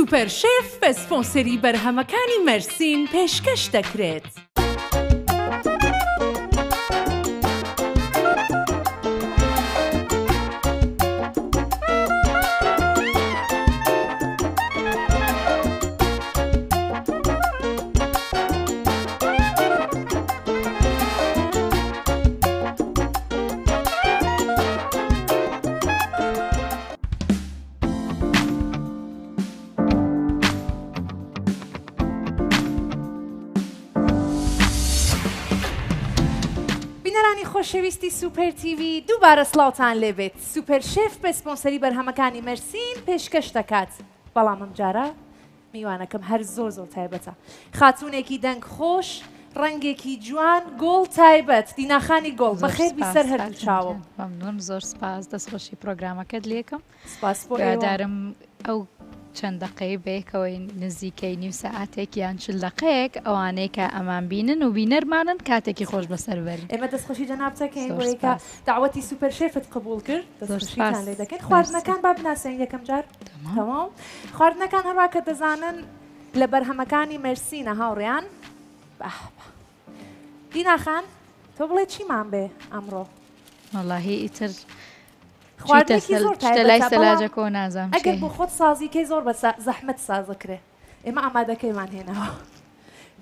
سوپەر شێف بە سپۆنسەری بەرهەمەکانی مەرسین پێشکەش دەکرێت. بینەرانی خۆشەویستی سوپەر تیڤی دووبارە سڵاوتان لێبێت سوپەر شێف بە سپۆنسەری بەرهەمەکانی مەرسین پێشکەش دەکات بەڵام ئەمجارە میوانەکەم هەر زۆر زۆر تایبەتە خاتوونێکی دەنگ خۆش ڕەنگێکی جوان گۆڵ تایبەت دیناخانی گۆڵ بەخێر بی سەر هەردوو چاوم. مەمنون زۆر سپاس دەستخۆشی پرۆگرامەکەت لێکەم سپاس بۆ ئێوە. هیوادارم ئەو چەند دەقەی بەیەکەوەی نزیکەی نیو سەعاتێک یان چل دەقەیەک ئەوانەی کە ئەمان بینن و بینەرمانن کاتێکی خۆش بەسەر بەرن. ئێمە دەستخۆشی جەنابتەکەین زۆر بۆیە کە سپاس. دەعوەتی سوپەر شێفت قبوڵ کرد زۆر دەستخۆشیتان سپاس لێ دەکەین مێرسی. خواردنەکان با بناسێین یەکەم جار. تەواو خواردنەکان هەروا کە دەزانن لە بەرهەمەکانی مەرسینە هاوڕێیان دینا خان تۆ بڵێ چیمان بێ ئەمڕۆ وەڵاهی ئیتر خواردنێکی زۆر تایبەتە لای سەلاجەکەەوە نازانم ئەگەر بۆ خۆت سازیکەی زۆر بە زەحمەت سازەکرێ ئێمە ئامادەکەیمان هێناوە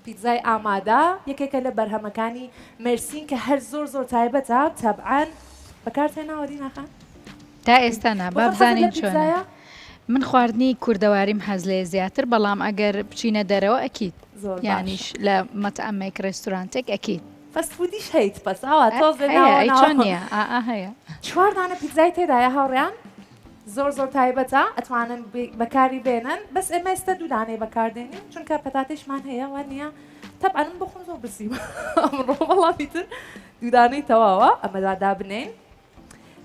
پیتزای ئامادە یەکێکە لە بەرهەمەکانی مێرسین کە هەر زۆر زۆر تایبەتە تەبعەن بەکارت هێناوە دینا خان؟ تا ئێستا نا با بزانین چۆنە. من خواردنی کوردەواریم حەز لێ زیاتر بەڵام ئەگەر بچینە دەرەوە ئەکید یانیش لە مەتعەمێک ڕێستورانتێک ئەکید. فەست فودیش هەیت پەس ئاوا تۆزێ ناوە ئەی چۆن نییە ئا هەیە. چوار دانە پیتزای تێدایە هاوڕێیان زۆر زۆر تایبەتە ئەتوانن بەکاری بێنن بەس ئێمە ئێستا دوو دانەی بەکاردێنین چونکە پەتاتەیشمان هەیە وان نییە تەبعەن من بۆ خۆم زۆر برسیم ئەمڕۆ بەڵام ئیتر دوو دانەی تەواوە ئەمە دابنێین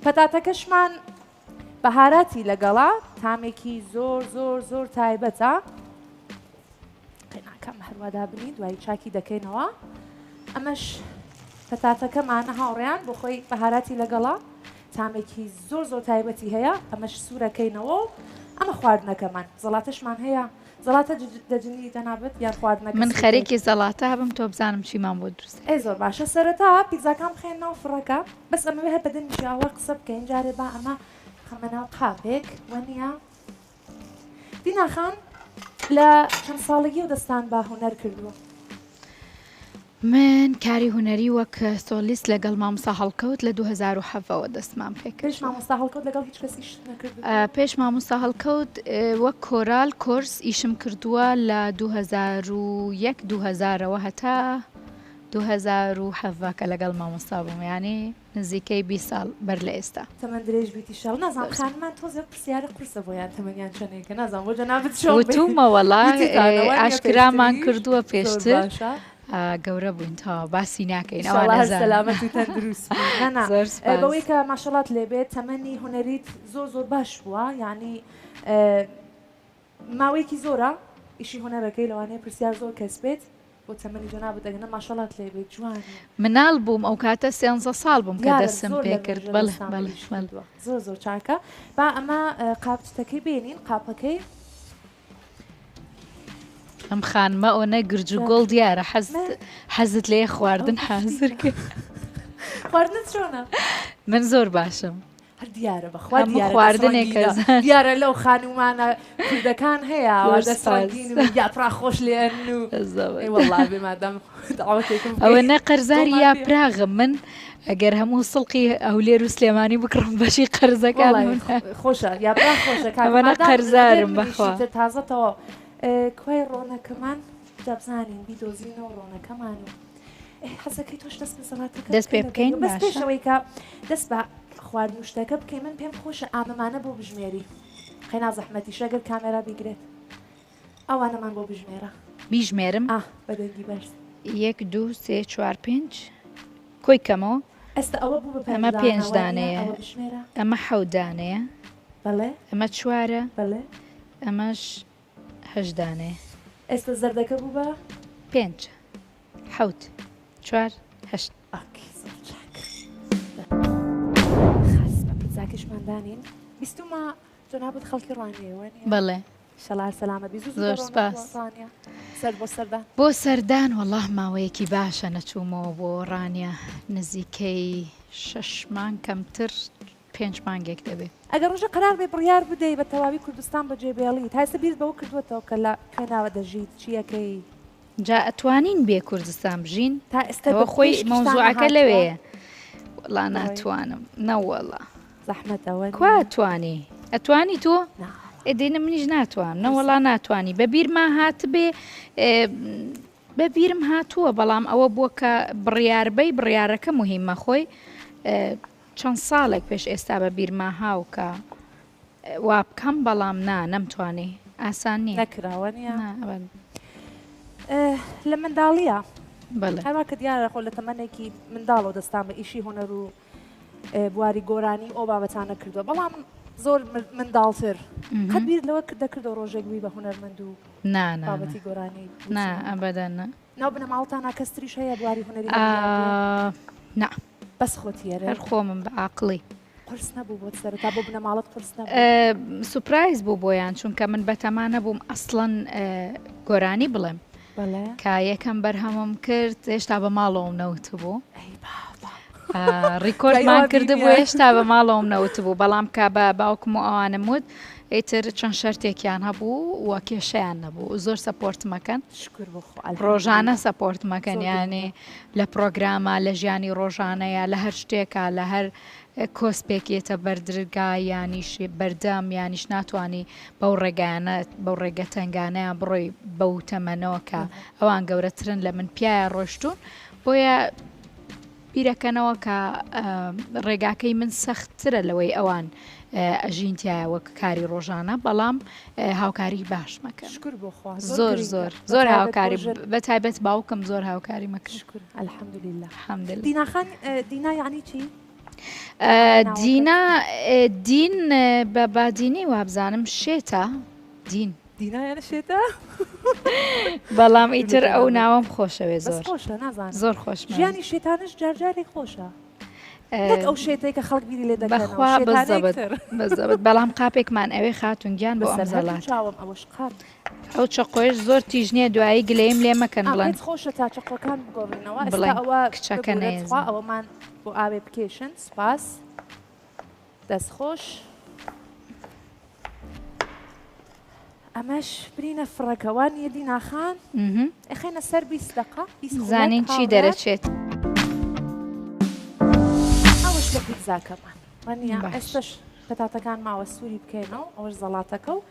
پەتاتەکەشمان بەهاراتی لەگەڵا تامێکی زۆر زۆر زۆر تایبەتە قەیناکەم هەروا دابنین دوایی چاکی دەکەینەوە ئەمەش پەتاتەکەمانە هاوڕێیان بۆ خۆی بەهاراتی لەگەڵا تامێکی زۆر زۆر تایبەتی هەیە ئەمەش سوورەکەینەوە و ئەمە خواردنەکەمان زەڵاتەشمان هەیە زەڵاتە دەجنی جەنابت یان خواردنەکە من خەرێکی زەڵاتە هەبم تۆ بزانم چیمان بۆ دروست ئەی زۆر باشە سەرەتا پیتزاکان بخێن ناو فڕەکە بەس ئەمەوێ هەر بەدەمی جیاوە قسە بکەین جارێ با ئەمە خەمە ناو قاپێک وەنیە دینا خان لە چەند ساڵگیەوە دەستان بە هونەر کردووە؟ من کاری هونەری وەک سۆلیست لەگەڵ مامۆستا هەڵکەوت لە 2007 ەوە دەستمان پێکرد. پێش مامۆستا هەڵکەوت لەگەڵ هیچ کەس ئیشت نەکردبوو؟ پێش مامۆستا هەڵکەوت وەک کۆرال کۆرس ئیشم کردووە لە 2001 2000ەوە هەتا 2007 کە لەگەڵ مامۆستا بووم یانی نزیکەی 20 ساڵ بەر لە ئێستا. تەمەن درێژ بیت ئیشاڵ. نازانم خانمان تۆزێ پرسیارە قورسە بۆیان تەمەنیان چەنێکە نازانم بۆ جەنابت چۆن بێ. وتومە وەڵا وتوتانە وانیە ئاشکرامان پێشتریش؟ کردووە زۆر پێشتر باشە. گەورە بووین تەواو باسی ناکەین ئەوان ئیشاڵا هەر ئەزانن. سەلامەت و تەندروست بی. نا نا زۆر سپاس. بەوەی کە ماشەڵات لێ بێت تەمەنی هونەریت زۆر زۆر باش بووە یانی ماوەیەکی زۆرە ئیشی هونەرەکەی لەوانەیە پرسیار زۆر کەس بێت بۆ تەمەنی جەنابت ئەگەنا ماشەڵات لێ بێت جوانی. مناڵ بووم ئەو کاتە سێنزە ساڵ بووم کە دیارە دەستم زۆر پێ لە کرد مێژە بەڵێ دەستان بە بەڵێ ئیش بەڵێ. کردووە زۆر زۆر چاکە با ئەمە قاپچتەکەی بێنین قاپەکەی. ئەم خانمە ئەوەنە گرج و گۆڵ دیارە حەز حەزت لێ خواردن حازر کرد. خواردنت چۆنە؟ من زۆر باشم. هەر دیارە بەخوا هەموو دیارە خواردنێکە دەستڕەنگینە دیارە لەو خانوومانە کوردەکان هەیە زۆر دەست سپاس. ڕەنگین و یاپرا خۆش لێن و ئەی وەڵا بێ مادام داوەتێکم ئەوە بکەی نە قەرزاری دڵمان یا پێ پراغم من ئەگەر هەموو سڵقی هەولێر و سلێمانی بکڕم بەشی قەرزەکان وەڵای منە. خۆشە یاپرا خۆشە کاکە ئەوە نە مادام قەرزارم لەبێر بەخوا. منیشی تر تازە تەواو کوای ڕۆنەکەمان جا بزانین بیدۆزینەوە ڕۆنەکەمان و حەزەکەی تۆش دەست بە زەڵاتەکە دەست پێ بکەین بەس پێشەوەی کە دەست بە خواردن و شتەکە بکەین من پێم خۆشە ئامەمانە بۆ بژمێری قەینا زەحمەتیشە گەر کامێرا بیگرێت ئەوانەمان بۆ بژمێرە بیژمێرم ئا بە دەنگی بەرز یەک دوو سێ چوار پێنج کۆی کەمەوە ئێستا ئەوە بوو بە ئەمە پێنج دانەیە ئەوە بژمێرە ئەمە حەوت دانەیە بەڵێ ئەمە چوارە بەڵێ ئەمەش هەشت دانەیە ئێستا زەردەکە بوو بە پێنج حەوت چوار هەشت. ئۆکەی زۆر چاک خاس بە پیتزاکەشمان دانین بیستومە جەنابت خەڵکی ڕانیە وانیە؟ بەڵێ. ئیشەڵا هەر سەلامەت بی. زوو زوو زۆر دەڕۆنەوە سپاس. ڕانیە سەر بۆ سەردان. بۆ سەردان وەڵا ماوەیەکی باشە نەچوومەوە بۆ ڕانیە نزیکەی شەش مانگ کەمتر پێنج مانگێک دەبێ. ئەگەر ڕۆژێ قەرار بێ بڕیار بدەی بە تەواوی کوردستان بەجێ بێڵی تا ئێستا بیرت بەوە کردووەتەوە کە لە کوێ ناوە دەژیت چی ئەکەی؟ جا ئەتوانین بێ کوردستان بژین؟ تا ئێستا ئەوە بە خۆی پێشکیشتان مەوزوعەکە نەهاتووە؟ لەوێیە. وەڵا بڕۆی. ناتوانم نەوەڵا. زەحمەتە وە کوا نیە؟ ئەتوانی؟ ئەتوانی تۆ؟ نا ئێ دەی منیش ناتوانم قورسە. نەوەڵا ناتوانی بە بیرما هاتبێ بە بیرم هاتووە بەڵام ئەوە بووە کە بڕیاربەی بڕیارەکە موهیمە خۆی چەند ساڵێک پێش ئێستا بە بیرما هاو کە وا بکەم بەڵام نا نەمتوانی ئاسان نییە. نەکرا وە نییە؟ نا ئەبەد. لە منداڵییا بەڵێ. هەروا کە دیارە خۆ لە تەمەنێکی منداڵەوە دەستان بە ئیشی هونەر و بواری گۆرانی و ئەو بابەتانە کردووە بەڵام زۆر منداڵتر قەت بیرت لەوە دەکردەوە ڕۆژێک بووی بە هونەرمەند و نا نا بابەتی گۆرانی نا ئەبەدەن نا. ناو بنەماڵەتانا کەس تریش هەیە بواری هونەری هەڵبژاردووە؟ نا. بەس خۆتی ئەرێ؟ هەر خۆمم بە عاقڵی. قورس نەبوو بۆت سەرەتا بۆ بنەماڵەت قورس نەبوو؟ سوپرایز بوو بۆیان چونکە من بەتەما نەبووم ئەسڵەن گۆرانی بڵێم. بەڵێ. کە یەکەم بەرهەمم کرد هێشتا بە ماڵەوەم نەوتبوو. ئەی بابا. ڕیکۆردمان کردبوو هێشتا بە ماڵەوەم نەوتبوو بەڵام کە بە باوکم و ئەوانم وت ئیتر چەند شەرتێکیان هەبوو و کێشەیان نەبوو زۆر support مەکەن شکر بۆ خوا ڕۆژانە support مەکەن یانێ لە پرۆگرامە لە ژیانی ڕۆژانەیە لە هەر شتێکە لە هەر کۆسپێک یەتە بەر درگا یانیش بەردەم یانیش ناتوانی بەو ڕێگایانە بەو ڕێگە تەنگانەیان بڕۆی بەو تەمەنەوە کە ئەوان گەورەترن لە من پیایا ڕۆشتوون بۆیە بیرەکەنەوە کە ڕێگاکەی من سەختترە لەوەی ئەوان ئەژین تایە وەک کاری ڕۆژانە بەڵام هاوکاری باش مەکەن شکر بۆ خوا زۆر زۆر زۆر هاوکاری بە تایبەت باوکم زۆر هاوکاری مەکرد شکر الحمدلله الحمدلله دینا خان دینا یعنی چی؟ دینا دین بە بادینی وابزانم شێتە دین دینا یانە شێتە؟ بەڵام ئیتر ئەو ناوەم خۆشەوێ بەس زۆر خۆشە نازانم زۆر خۆش ژیانی شێتانش جارجارێک خۆشە نەک ئەو شێتەی کە خەڵک بیری لێ دەکەنەوە بەخوا شێتانەیەک بەزەبت تر بەزەبت بەڵام قاپێکمان ئەوێ خاتون گیان بۆ ئەم بەسەر هەردوو زەڵات چاوم ئەوەش قاپ ئەو چەقۆیش زۆر تیژ نییە دوایی گلەییم لێ مەکەن ئا بڵێن پێت خۆشە تا چەقۆکان بگۆڕینەوە ئێستا بڵێن ئەوە کچەکە ببورە تخوا نەیەزم ئەوەمان بۆ ئاوێ بکێشن سوپاس دەست خۆش. ئەمەش برینە فڕەکە وا نییە دینا خان؟ ئەخەینە سەر 20 دقە 20 خولەک زانین چی هاوڕێیان. دەرەچێت. ئەوەش لە پیتزاکەمان وا نییە؟ باش. ئێستەش پەتاتەکان ماوە سووری بکەینەوە ئەوەش زەڵاتەکە و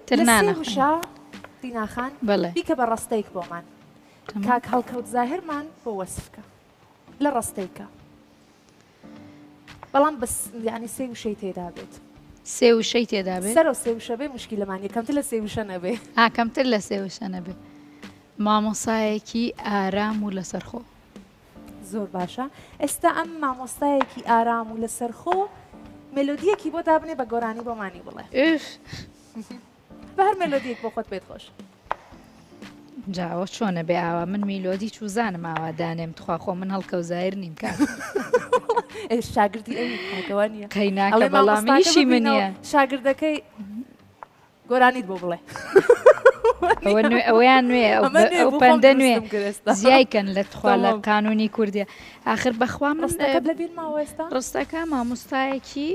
تر لە سێ نانەخۆین. وشە دینا خان بەڵێ. بیکە بە ڕەستەیک بۆمان. تەمام. کاک هەڵکەوت زاهیرمان بۆ وەسف کە لە ڕەستەیکە. بەڵام بەس یعنی سێ وشەی تێدا بێت. سێ وشەی تێدا بێت؟ سەرەو سێ وشە بێ موشکیلەمان نیە کەمتر لە سێ وشە نەبێ. ها کەمتر لە سێ وشە نەبێ. مامۆسایەکی ئارام و لەسەرخۆ. زۆر باشە ئێستا ئەم مامۆستایەکی ئارام و لەسەرخۆ مێلۆدیەکی بۆ دابنێ بە گۆرانی بۆمانی بڵێ. ئوف. بە هەر مێلۆدیەک بۆ خۆت پێت خۆش. جا ئەوە چۆنە بێ ئاوا من میلۆدی چوزانم ئاوا دانێم تخوا خۆ من هەڵکەو زایر نیم کاک. ئێ شاگردی ئەوی کاکە وا نییە. قەیناکە ئەڵێ بەڵام مامۆستاکە ئیشی من ببینەوە نییە. شاگردەکەی گۆرانیت بۆ بڵێ. ئەوە نوێ ئەوەیان نوێ ئەو ئەمە نوێ ئەو بوو خۆم پەندە نوێ دروستم کرد ئێستا. زیای کەن لە تخوا لە تەمام. قانونی کوردیە ئاخر بەخوا من ڕستەکەت لەبیر ماوە ئێستا؟ ڕستەکە مامۆستایەکی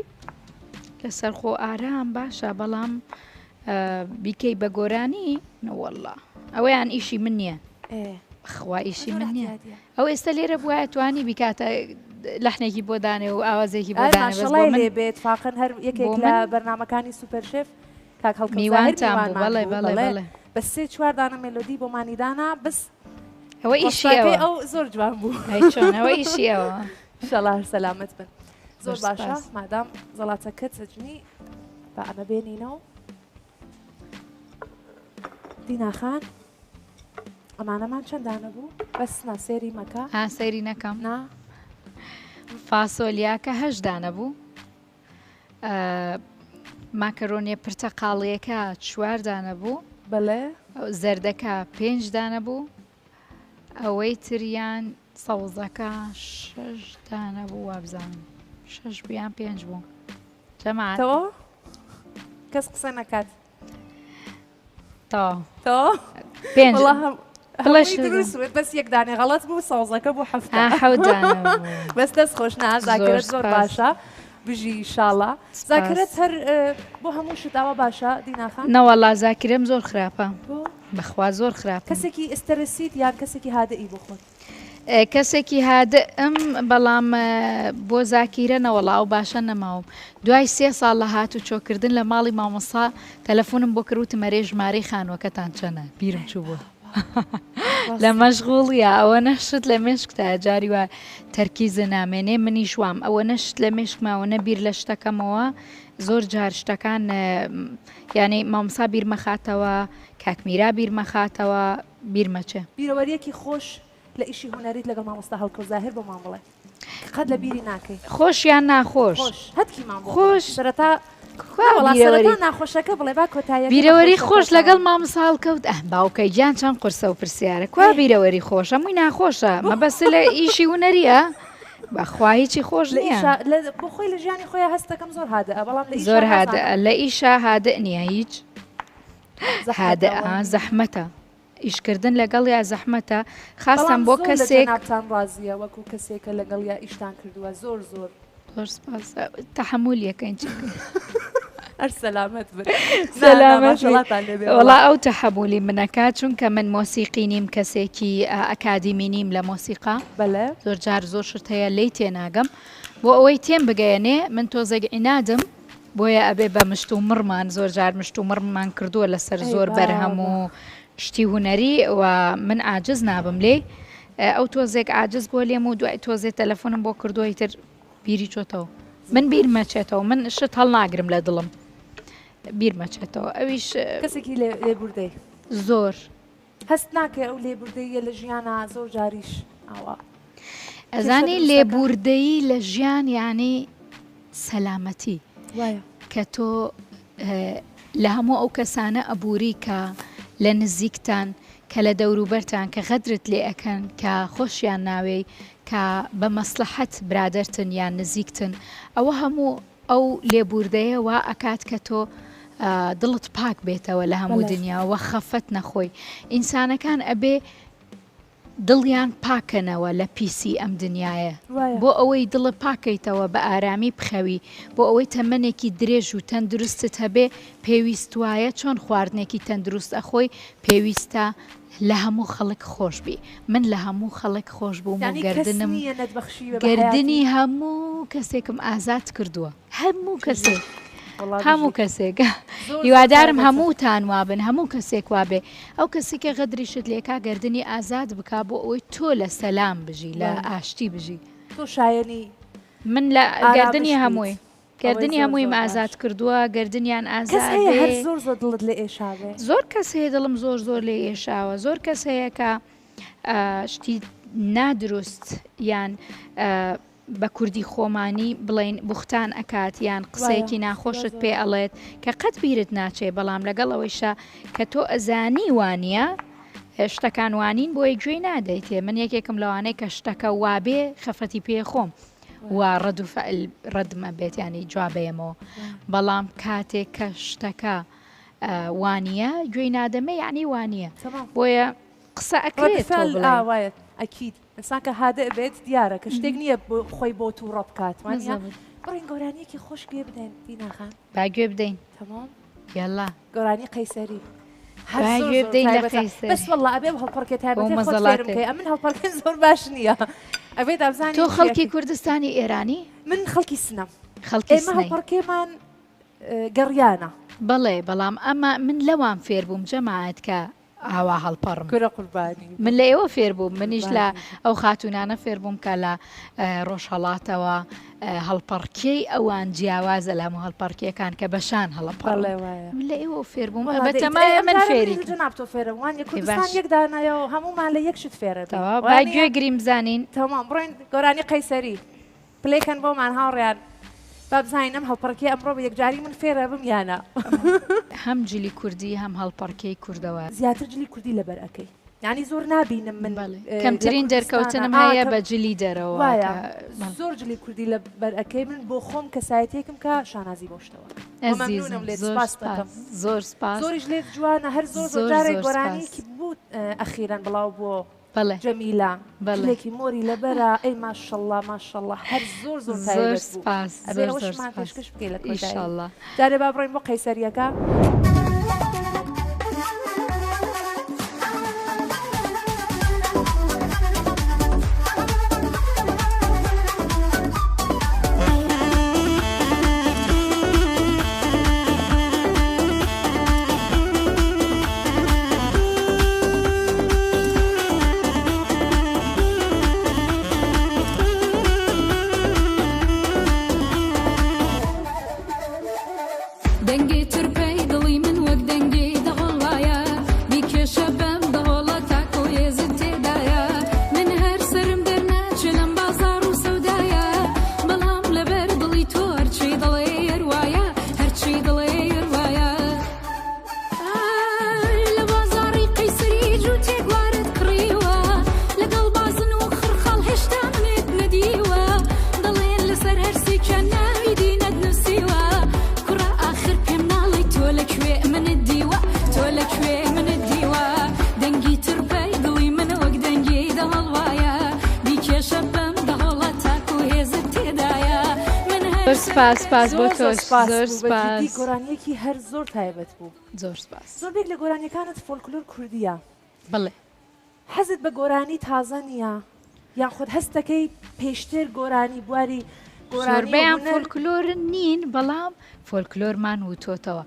لەسەرخۆ ئارام باشە بەڵام بیکەی بە گۆرانی نەوەڵڵا ئەوەیان ئیشی من نییە خوا ئیشی من نییە ئەو ئێستا لێرە بواە توانی بیکاتە لەحنێکی بۆ دانێ و ئاوازێکی بۆ دانێ بەس بۆ من لێ بێت فاقن هەر یەکێک لە بەرنمەکانی سوپەر شێف کاک هەڵکەوت میوانتان بوو بەڵێ بەڵێ بەڵێ بە سێ چوار دانە مێلۆدی بۆمانی دانا بەس ئەوە ئیشی ئەوە ئەو زۆر جوان بوو ئەی چۆن ئەوە ئیشی ئەوە ئینشەڵا هەر سەلامەت بن زۆر باشە مادام زەڵاتەکەت سەجنی با ئەمە بێنینەوە دینا خان ئەمانەمان چەند دانە بوو بەس نا سێری مەکە ها سەیری نەکەم نا فاسۆلیاکە هەش دانە بوو ماکەرۆنیە پرتەقاڵیەکە چوار دانە بوو بەڵێ زەردەکە پێنج دانە بوو ئەوەی تریان سەوزەکە شەش دانە بوو وابزانم شەش بوو یان پێنج بوو جەماعەت تەواو کەس قسە نەکات. تەواو. تەواو. پێنج. وەڵا هەم بڵێ هەمووی دروست وت بەس یەک دانەی غەڵەت بوو سەوزەکە بوو حەفتە. ئا حەوت دانە بوو. بەس دەست خۆش نا زۆر زاکرەت زۆر سپاس. باشە بژی ئیشاڵا. سپاس. زاکرەت هەر بۆ هەموو شت ئاوا باشە دینا خان؟ نەوەڵا زاکرەم زۆر خراپە. بۆ؟ بەخوا زۆر خراپم. کەسێکی ئسترسیت یان کەسێکی هادئی بۆ خۆت؟ کەسێکی هادئم بەڵام بۆ زاکیرە نەوەڵا ئەو باشە نەماوم دوای سێ ساڵ لە هاتوچۆ کردن لە ماڵی مامۆستا تەلەفونم بۆ کرد وتم ئەرێ ژمارەی خانوەکەتان چەنە بیرم چوو بۆ لە مەشغوڵیە ئەوەنە شت لە مێشکتایە جاری وا تەرکیزە نامێنێ منیش وام ئەوەنە شت لە مێشکما ئەوەنە بیر لە شتەکەمەوە زۆر جار شتەکان یعنی مامۆستا بیرمەخاتەوە کاک میرا بیرمەخاتەوە بیرمەچێ. بیرەوەریەکی خۆش لە ئیشی هونەریت لەگەڵ مامۆستا هەڵکەوت زاهیر بۆمان بڵێ کە قەت لە بیری ناکەی. خۆش یان ناخۆش؟ خۆش هەتکیمان بۆ بڵێ. خۆش. سەرەتا کوا نەوەڵا بیرەوەری؟ سەرەتا ناخۆشەکە بڵێ با کۆتاییەکە بە بیرەوەری خۆشەکە خۆش تەواو. لەگەڵ مامۆستا هەڵکەوت ئەه باوکە گیان چەند قورسە ئەو پرسیارە کوا بیرەوەری خۆش هەمووی ناخۆشە مەبەست لە ئیشی هونەریە؟ بەخوا هیچی خۆش لە نییە. ئیشا لە بۆ خۆی لە ژیانی خۆیا هەست دەکەم زۆر هادئە بەڵام لە ئیشا زۆر نازانم. هادئە لە ئیشا هادئ نییە هیچ. زەحمەتە هادئە وەنیە؟ زەحمەتە ئیشکردن لەگەڵیا زەحمەتە خاستان بەڵام بۆ زۆر لە کەسێک. جەنابتان ڕازیە وەکو کەسێک کە لەگەڵیا ئیشتان کردووە زۆر زۆر. زۆر سپاس تەحەمولی ئەکەین چی بکەین. هەر سەلامەت بن. نا نا سەلامەت بی. ماشەڵاتان لێ بێ وەڵا وەڵا. ئەو تەحەمولی منەکا چونکە من مۆسیقی نیم کەسێکی ئەکادیمی نیم لە مۆسیقا بەلێ. زۆر جار زۆر شت هەیە لێی تێناگەم بۆ ئەوەی تێم بگەیەنێ من تۆزێک عینادم بۆیە ئەبێ بە مشت و مڕمان زۆر جار مشت و مڕمان کردووە لەسەر ئەی زۆر بەرهەم بابە. و شتی هونەری و من عاجز نابم لێی ئەو تۆزێک عاجز بووە لێم و دوای تۆزێ تەلەفۆنم بۆ کردووە ئیتر بیری چۆتەوە من بیرمەچێتەوە من شت هەڵناگرم لە دڵم بیرمەچێتەوە ئەویش کەسێکی لێبوردەی زۆر هەست ناکەی ئەو لێبوردەییە لە ژیانا زۆر جاریش ئاوا کێشە ئەزانی دروست دەکا؟ لێبوردەیی لە ژیان یانی سەلامەتی وایە. کە تۆ لە هەموو ئەو کەسانە ئەبووری کە لە نزیکتان کە لە دەوروبەرتان کە غەدرت لێ ئەکەن کە خۆشیان ناوێی کە بە مەسلەحەت برادەرتن یان نزیکتن ئەوە هەموو ئەو لێبووردەیە وا ئەکات کە تۆ دڵت پاک بێتەوە لە هەموو دنیا وە خەفەت نەخۆی ئینسانەکان ئەبێ دڵیان پاکەنەوە لە پیسی ئەم دنیایە بۆ ئەوەی دڵت پاکەیتەوە بە ئارامی بخەوی بۆ ئەوەی تەمەنێکی درێژ و تەندروستت هەبێ پێویست وایە چۆن خواردنێکی تەندروست ئەخۆی پێویستە لە هەموو خەڵک خۆش بی من لە هەموو خەڵک خۆش بووم و یانی کەس گەردنم نییە نەتبەخشیوێ بە گەردنی حەیاتی. هەموو کەسێکم ئازاد کردووە هەموو بژی کەسێک وەڵا هەموو بژی کەسێک زۆر زۆر هیوادارم تایبەتە. هەمووتان وابن هەموو کەسێک وابێ ئەو کەسی کە غەدریشت لێکا گەردنی ئازاد بکا بۆ ئەوەی تۆ لە سەلام بژی لە وایە. ئاشتی بژی. تۆ شایەنی من لە گەردنی ئارامش بیت. هەمووی ئەوەی گەردنی زۆر هەموویم زۆر ئازاد باش. کردووە گەردنیان کەس ئازاد هەیە هەر بێ. زۆر زۆر دڵت لێ ئێشابێ؟ زۆر کەس هەیە دڵم زۆر زۆر لێ ئێشاوە زۆر کەس هەیە کە شتی نادروست یان بە کوردی خۆمانی بڵێین بوختان ئەکات یان وایە قسەیەکی زۆر ناخۆشت زۆر. پێ ئەڵێت کە قەت بیرت ناچێ بەڵام لەگەڵ ئەوەیشا کە تۆ ئەزانی وانیە شتەکان وانین بۆیە گوێی نادەیتێ من یەکێکم لەوانەی کە شتەکە وابێ خەفەتی پێ خۆم و ڕەد و فعل ڕەدم ئەبێت یانی جوابەیەمەوە بەڵام کاتێک کە شتەکە وانیە گوێی نادەمێ یعنی وانیە بۆیە قسە ئەکرێت تۆ بڵێ وایە ئەکید ئینسان کە هادئ بێت دیارە کە شتێک نییە خۆی بۆ تووڕە بکات وانە بڕین گۆرانیەکی خۆش گوێ بدەین دینا خان با گوێ بدەین تەمام یالا گۆرانی قەیسەری با گوێ بدەین لە قەیسەری بەس والله ئەبێ هەڵپەڕکێ تایبەتی خۆت فێرم بکەی ئەمن هەڵپەڕکێ زۆر باش نییە ئەبێ دابزانی تۆ خەڵکی کوردستانی ئێرانی؟ من خەڵکی سنەم خەڵکی ئێمە هەڵپەڕکێمان گەڕیانە. بەڵێ بەڵام ئەمە من لەوان فێر بووم جەماعەت کە ئاوا هەڵپەڕم. کورە قوربانی. من لە ئێوە فێر بووم منیش لە ئەو خاتوونانە فێر بووم کە لە ڕۆژهەڵاتەوە هەڵپەڕکێی ئەوان جیاوازە لە هەموو هەڵپەڕکێکان کە بە شان هەڵەپەڕن. من لە ئێوە فێر بووم بەتەمایە من فێری جەناب تۆ فێرە وانیە کوردستان یەک دانایە و هەموومان لە یەک شت فێرە بین. تەواو با گوێ گریم بزانین. تەمام بڕۆین گۆرانی قەیسەری. پلەی کەن بۆمان هاوڕێیان با بزانین ئەم هەڵپەڕکێ ئەمڕۆ بە یەکجاری من فێرە بم یا نا. هەم جلی کوردی هەم هەڵپەڕکێی کوردەواری. زیاتر جلی کوردی لەبەر ئەکەی؟ یانی زۆر نابینم من کەمترین دەرکەوتنم هەیە بە جلی دەرەوە وایە زۆر جلی کوردی لە بەر ئەکەی من بۆ خۆم کەسایەتێکم کە شانازی بۆ شتەوە مەمنونم لێت سپاس دەکەم زۆر سپاس زۆریش لێت جوانە هەر زۆر زۆر جارێک گۆرانیەکی بوو ئەخیرەن بڵاو بۆ بەڵێ جەمیلە جلێکی مۆری لەبەرە ئەی ماشەڵڵا ماشەڵڵا هەر زۆر زۆر زۆر سپاس ئەبێ ئەوەشمان پێشکەش بکەی لە کۆتایی جارێ با بڕۆین بۆ قەیسەریەکە. دەنگی ترپەی دڵی من وەک دەنگی دەهۆڵ وایە بیکێشە بەم دەهۆڵە تاکۆ هێزت تێدایە من هەر سەرم دەرناچێ لەم بازاڕ و سەودایە بەڵام لەبەر دڵی تۆ هەرچی دەڵێی هەر وایە هەرچی دەڵێی هەر وایە. ئای لە بازاڕی قەیسەری جووتێک وارت کڕیوە لەگەڵ بازن و خڕخاڵ هێشتا منت نەدیوە دەڵێن لەسەر هەرسێکیان ناوی دینت نووسیوە کوڕە ئاخر پێم ناڵێی تۆ لە کوێ منت دیوە تۆ لە کوێ منت دیوە دەنگی تڕپەی دڵی من وەک دەنگی دەهۆڵ وایە بیکێشە بەم دەهۆڵە تاکو هێزت تێدایە من هەر زۆر سپاس سپاس بۆ زۆر زۆر تۆش سپاس زۆر بوو بە جدی سپاس. گۆرانیەکی هەر زۆر تایبەت بوو. زۆر سپاس. زۆربێک لە گۆرانیەکانت فۆلکلۆر کوردیە. بەڵێ. حەزت بە گۆرانی تازە نیە یان خۆت هەست دەکەی پێشتر گۆرانی بواری گۆرانی و زۆربەیان هونەر. فۆلکلۆر نین بەڵام فۆلکلۆرمان وتۆتەوە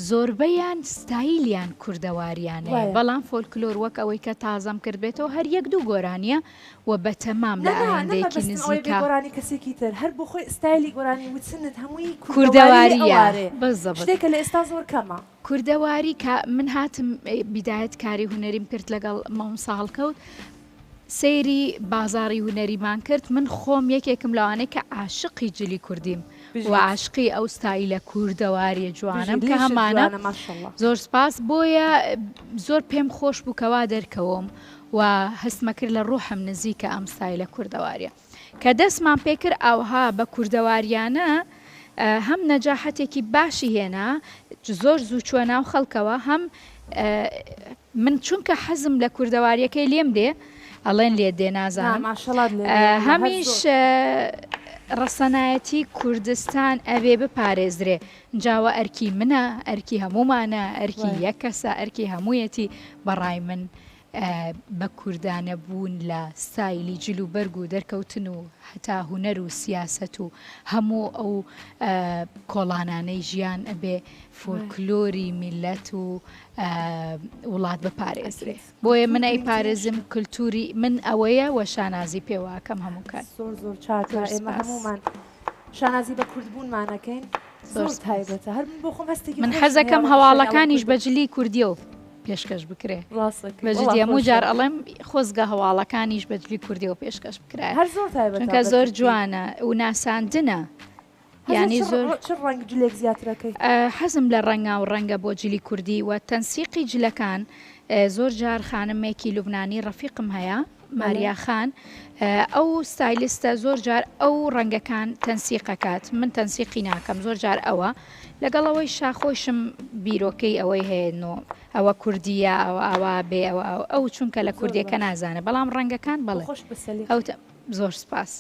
زۆربەیان ستایلیان کوردەواریانەیە وایە. بەڵام فۆلکلۆر وەک ئەوەی کە تازەم کردبێتەوە هەر یەک دوو گۆرانیە و بەتەمام نا لە نا نە ئایندەیەکی مەبەستم ئەوەیە بێ نزیکا. گۆرانی کەسێکی تر هەر بۆ خۆی ستایلی گۆرانی وتنت هەمووی کوردەوارییە کوردەوارییە ئەوارێ بزبط. شتێکە لە ئێستا زۆر کەمە. کوردەواری کە من هاتم بیدایەت کاری هونەریم کرد لەگەڵ مامۆستا هەڵکەوت سەیری بازاڕی هونەریمان کرد من خۆم یەکێکم لەوانەی کە عاشقی جلی کوردیم و بژیت. عاشقی ئەو ستایلە کوردەواریە جوانەم بژی کە لێشت هەمانە جوانە ماشاءاللە. زۆر سپاس بۆیە زۆر پێم خۆش بوو کەوا دەرکەوم و هەستمەکرد لە ڕوحم نزیکە ئەم ستایلە کوردەواریە کە دەستمان پێکرد ئاوها بە کوردەواریانە هەم نەجاحەتێکی باشی هێنا زۆر زوو چوە ناو خەڵکەوە هەم من چونکە حەزم لە کوردەواریەکەی لێم دێ ئەڵێن لێت دێ نازانم هەمیش ڕەسەنایەتی کوردستان ئەبێ بپارێزرێ جاوە ئەرکی منە ئەرکی هەمومانە ئەرکی یەک کەسە ئەرکی هەموویەتی بەڕای من بە کوردانە بوون لە ستایلی جل و بەرگ و دەرکەوتن و هەتا هونەر و سیاسەت و هەموو ئەو کۆڵانانەی ژیان ئەبێ فۆلکلۆری میللەت و وڵات بپارێزرێ بۆیە من ئەیپارێزم کلتوری من ئەوەیە وە شانازی پێوە ئەکەم هەموو کات. زۆر زۆر چاکە ئێمە هەموومان شانازی بە کورد بوونمان ئەکەین زۆر تایبەتە هەر من بۆ خۆم هەستێکی من خۆشم هەیە حەزەکەم ئەوە هەواڵەکانیش کوردە. بە جلی کوردیەوە پێشکەش بکرێ ڕاستەکەی بە وەڵا جدی هەموو خۆشە. جار ئەڵێم خۆزگە هەواڵەکانیش بە جلی کوردیەوە پێشکەش بکرایە هەر زۆر تایبەتە چونکە بە زۆر جدی. جوانە و ناساندنە حەزت یانی چ زۆر چ ڕەنگ جلێک زیاترەکەی؟ حەزم لە ڕەنگاو ڕەنگە بۆ جلی کوردی و تەنسیقی جلەکان زۆر جار خانمێکی لوبنانی ڕەفیقم هەیە ماریا خان ئەو ستایلیستە زۆر جار ئەو ڕەنگەکان تەنسیقەکات من تەنسیقی ناکەم زۆر جار ئەوە لەگەڵ ئەوەی شاخۆشم بیرۆکەی ئەوەی هەیە نۆ ئەوە کوردیە ئەوە ئاوا بێ ئەوە ئەو چونکە لە کوردیەکە نازانێ بەڵام ڕەنگەکان بەڵێ ئەو زۆر سپاس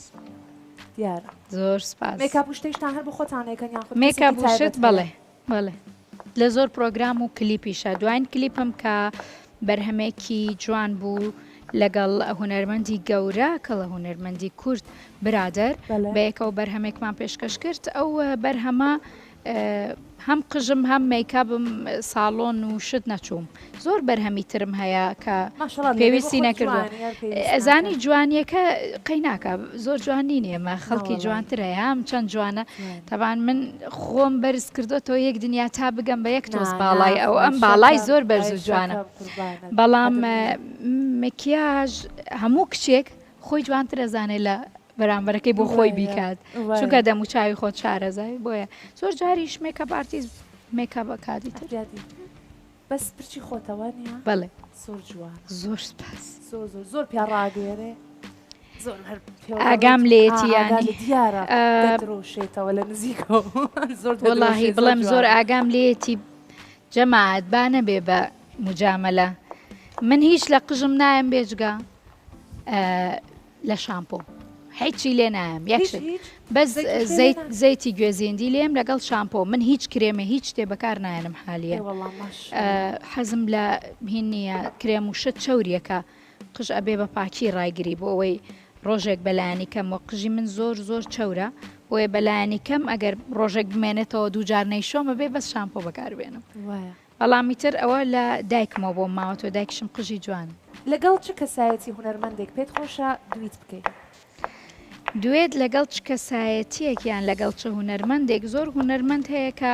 دیارە زۆر سپاس مێکاپ و شتەیشتان هەر بۆ خۆتان ئەیکەن یان خود مێکاپ کەسێکی و شت تایبەت هەیە؟ بەڵێ بەڵێ لە زۆر پرۆگرام و کلیپیشە دواین کلیپم کە بەرهەمێکی جوان بوو لەگەڵ هونەرمەندی گەورە کەڵە هونەرمەندی کورد برادەر بەڵێ. بەیەکەوە بەرهەمێکمان پێشکەش کرد ئەو بەرهەمە هەم قژم هەم مەیکابم ساڵۆن و شت نەچووم زۆر بەرهەمی ترم هەیە کە پێویستی نەکردووە ئەزانی جوانیەکە قەیناکە زۆر جوان نین ئێمە خەڵکی جوانتر هەیە هەم چەند جوانە تەبان من خۆم بەرز کردوتەوە یەک دنیا تا بگەم بە یەک تۆز باڵای ئەو ئەم باڵای زۆر بەرز و جوانە بەڵام مکیاژ هەموو کچێک خۆی جوانتر ئەزانێ لە بەرامبەرەکەی بۆ خۆی بیکات چونکە دەموچاوی خۆت شارەزای بۆیە زۆر جاریش makeup artist makeup ئەکات ئیتر. بەس پرچی خۆتە وانیە؟ بەڵێ. زۆر جوانە. زۆر سپاس. زۆر زۆر زۆر پیا ڕاگەیەرێ. زۆر هەر پێوە ئاگام دەڕۆیت. لێیەتی ئا، ئاگا یانی. لە دیارە دەدرەوشێتەوە لە نزیکەوە. زۆر وەڵاهی دەدرەوشێ زۆر بڵێم زۆر جوانە. ئاگام لێیەتی جەماعەت با نەبێ بە موجامەلە من هیچ لە قژم نایەم بێجگە لە شامپۆ هیچی لێ نایەم یەک شت بەس زەیت زەیتی گوێزیندی لێم لەگەڵ شامپۆ من هیچ کرێمە هیچ شتێ بەکار نایەنم حالیە حەزم لە هین نییە کرێم و شت چەوریەکە قژ ئەبێ بە پاکی ڕایگری بۆ ئەوەی ڕۆژێک بەلایەنی کەم وە قژی من زۆر زۆر چەورە بۆیە بەلایەنی کەم ئەگەر ڕۆژێک بمێنێتەوە دووجار نەیشۆم ئەبێ بەس شامپۆ بەکاربێنم بەڵام ئیتر ئەوە لە دایکمەوە بۆم ماوەتەوە دایکیشم قژی جوانە. لەگەڵ چ کەسایەتی هونەرمەندێک پێت خۆشە دویت بکەی؟ دوێت لەگەڵ چ کەسایەتیەک یان لەگەڵ چ هونەرمەندێک زۆر هونەرمەند هەیە کە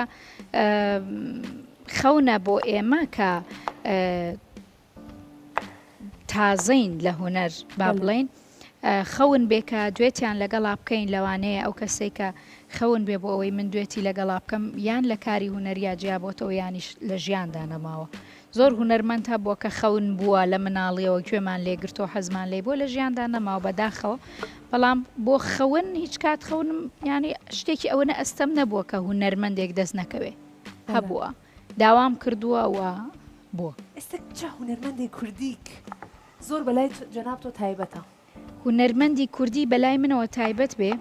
خەونە بۆ ئێمە کە تازەین لە هونەر با بڵێین خەون بێ کە دوێتیان لەگەڵا بکەین لەوانەیە ئەو کەسەی کە خەون بێ بۆ ئەوەی من دوێتی لەگەڵا بکەم یان لە کاری هونەریا جیابۆتەوە یانیش لە ژیاندا نەماوە زۆر هونەرمەند هەبووە کە خەون بووە لە مناڵیەوە گوێمان لێگرتەوە حەزمان لێ بووە لە ژیاندا نەماوە بەداخەوە بەڵام بۆ خەون هیچ کات خەونم یانی شتێکی ئەوەنە ئەستەم نەبووە کە هونەرمەندێک دەست نەکەوێ هەبووە داوام کردووە و بووە. ئێستا چ هونەرمەندی کوردیک زۆر بەلای جەنابتەوە تایبەتە؟ هونەرمەندی کوردی بەلای منەوە تایبەت بێ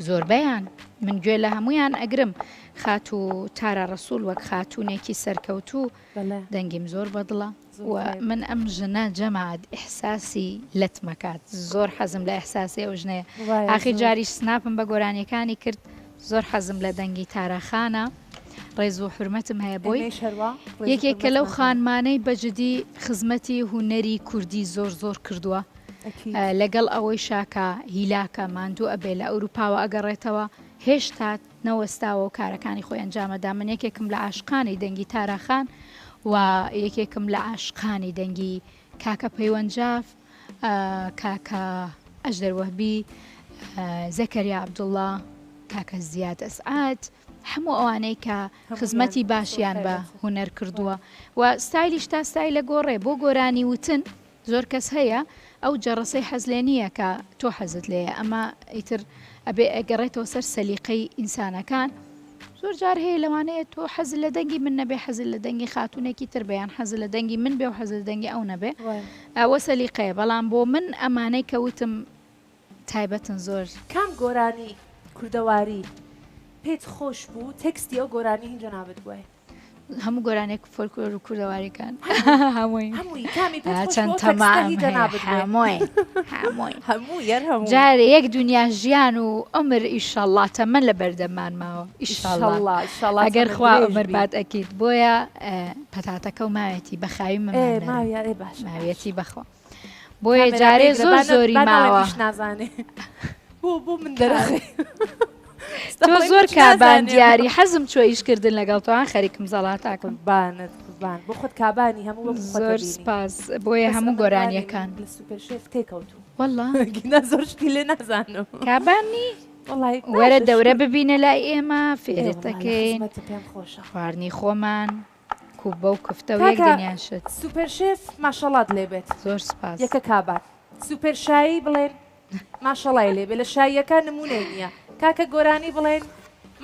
زۆربەیان من گوێ لە هەموویان ئەگرم خاتوو تارا ڕەسوڵ وەک خاتوونێکی سەرکەوتوو دەنگیم زۆر بەدڵە و من ئەم ژنە جەماعەت ئیحساسی لەت مەکات زۆر حەزم لە ئیحساسی ئەو ژنەیە ئاخیر جاریش سناپم بە گۆرانیەکانی کرد زۆر حەزم لە دەنگی تارا خانە ڕێز و حورمەتم هەیە بۆی یەکێکە لەو خانمانەی بەجدی خزمەتی هونەری کوردی زۆر زۆر کردووە لەگەڵ ئەوەی شاکە هیلاکە ماندوو ئەبێ لە ئەوروپاوە ئەگەڕێتەوە هێشتا نەوەستاوە و کارەکانی خۆی ئەنجامەدا من یەکێکم لە عاشقانی دەنگی تارا خان و یەکێکم لە عاشقانی دەنگی کاکە پەیوەند جاف کاکە ئەژدەر وەهبی زەکەریا عەبدوڵڵا کاکە زیاد ئەسعاد هەموو ئەوانەی کە خزمەتی باشیان بە هونەر کردووە و ستایلیش تا ستایلە گۆڕێ بۆ گۆرانی وتن زۆر کەس هەیە ئەو جەڕەسەی حەز لێ نییە کە تۆ حەزت لێیە ئەمە ئیتر ئەبێ ئەگەڕێتەوە سەر سەلیقەی ئینسانەکان زۆر جار هەیە لەوانەیە تۆ حەز لە دەنگی من نەبێ حەز لە دەنگی خاتونێکی تر بێ یان حەز لە دەنگی من بێ و حەز لە دەنگی ئەو نەبێ ئەوە سەلیقەیە بەڵام بۆ من ئەمانەی کە وتم تایبەتن زۆر. کام گۆرانی کوردەواری پێت خۆش بوو تێکستی ئەو گۆرانی هین جەنابت بوایە؟ هەموو گۆرانێک فۆلکلۆر و کوردەواریەکان هەمووی هەمووی کامی پێت خۆش چەند بوو ئەو تێکستە تەمام هی هەیە جەنابت بوایە؟ هەمووی هەمووی هەمووی یار هەمووی. جارێ یەک دونیا ژیان و عومر ئیشەڵا تەمەن لە بەردەممان ماوە ئیشەڵا ئیشەڵا ئیشەڵا ئەگەر تەمەن خوا درێژ عومر بی. بات ئەکید بۆیە پەتاتەکە و ماوێتی بە خاوی ئێ مەمان نەرم ماویە ئێ باشە باشە. ماویەتی بەخوا بۆیە کامێرا جارێ بگرە زۆر با نە زۆری با نەڵێن ماوە. ئیش نازانێ بۆ بۆ من دەرەخەی تۆ زۆر کابان دیاری حەزم چوە ئیش کردن لەگەڵ تۆ خەریکم زەڵاتاکەم. قوربانت قوربان بۆ خۆت کابانی هەموو وەکو خۆت زۆر ئەبینی. سپاس بۆیە بەس هەموو ئەمن گۆرانیەکان. وانیم لە سوپەر شێف تێکەوتووم. وەڵا. گینا زۆر شتی لێ نازانم. کابان نی؟ وەڵای وەرە باشە دەورە شکور. ببینە لای ئێمە ئێ فێرت وەڵا لە ئەکەین. خزمەتت پێم خۆشە. خواردنی خۆمان کوبە و کفتە و یەک کاکە دنیا شت. سوپەر شێف ماشەڵات لێ بێت. زۆر سپاس. یەکە کابان. سوپەر شایی بڵێن ماشەڵای لێ بێ لە شاییەکە نمونەی نییە کاکە گۆرانی بڵێن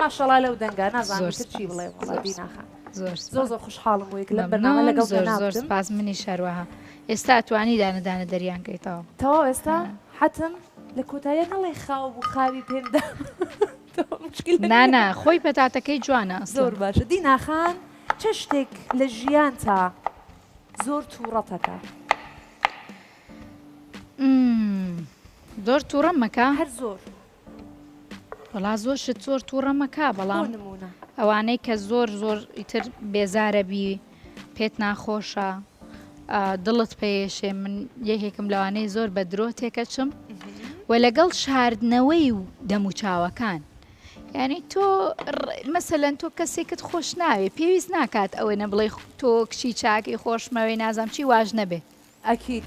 ماشەڵا لەو دەنگە نازانم زۆر تر چی سپاس بڵێم وەڵا زۆر دینا سپاس خان زۆر زۆر سپاس زۆر خوشحاڵم بۆ یەک لەم بەرنامە مەمنون لەگەڵ زۆر زۆر جەنابتم سپاس منیش هەروەها ئێستا ئەتوانی دانە دانە دەریان کەیتەوە تەواو ئێستا حەتم لە کۆتاییە نەڵێ خاو بوو خاوی پێم دا تەواو مشکلە نا نییە نا خۆی پەتاتەکەی جوانە ئەسڵەن. زۆر باشە دینا خان چ شتێک لە ژیانتا زۆر توڕەتەکا؟ زۆر توڕەم مەکە. هەر زۆر. وەڵا زۆر شت زۆر توڕە مەکە بۆ بەڵام نمونە. ئەوانەی کە زۆر زۆر ئیتر بێزارە بی پێت ناخۆشە دڵت پێیەشێ من یەکێکم لەوانەیە زۆر بە درۆ تێکەچم و لەگەڵ شاردنەوەی و دەموچاوەکان یعنی تۆ مەسەلەن تۆ کەسێکت خۆش ناوێ پێویست ناکات ئەوەی نەبڵێ تۆ کچی چاکی خۆشمەوێ نازام چی واش نەبێ ئەکید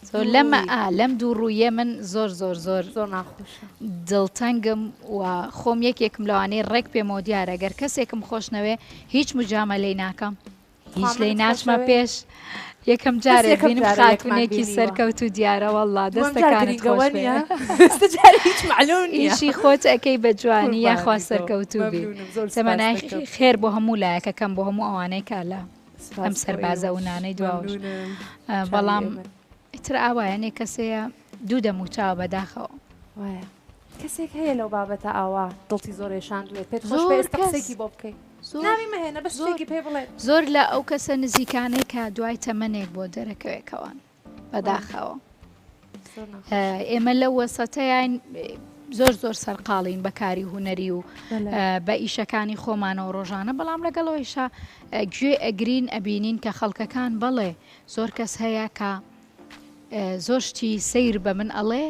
زۆر لەمە ئا لەم دوو ڕوویە من زۆر زۆر زۆر زۆر ناخۆشە دڵتەنگم و خۆم یەکێکم لەوانەی ڕێک پێمەوە دیارە گەر کەسێکم خۆش نەوێ هیچ مجامەلەی ناکەم هیچ لێی ناچمە پێش یەکەم جارێ بینم خاتونێکی سەرکەوت و دیارە والله دەستەکانت خۆش بێ ئیشی خۆت ئەەکەی بە جوانی یاخوا سەرکەوتوو بی تەمەنای خێر بۆ هەموو لایەکەکەم بۆ هەموو ئەوانەی کە لە ئەم سەربازە و نانەی دواوش بەڵام ئیتر ئاوایە نێ کەسەیە دوو دەموچاوە بەداخەوە. وایە کەسێک هەیە لەو بابەتە ئاوا دڵتی زۆر ێشاندوێت پێت خۆش بێ ئێستا قسەیەکی بۆ بکەی ناوی مەهێنە بەس شتێکی پێ بڵێ. زۆر لە ئەو کەسە نزیکانەی کە دوای تەمەنێک بۆ دەرەکەوێکەوەن بەداخەوە ئێمە لەو وەسەتەیان زۆر زۆر سەرقاڵین بە کاری هونەری و بە ئیشەکانی خۆمانەوە ڕۆژانە بەڵام لەگەڵەوەیشا گوێ ئەگرین ئەبینین کە خەڵکەکان بەڵێ زۆر کەس هەیە کە زۆر شتی سەیر بە من ئەڵێ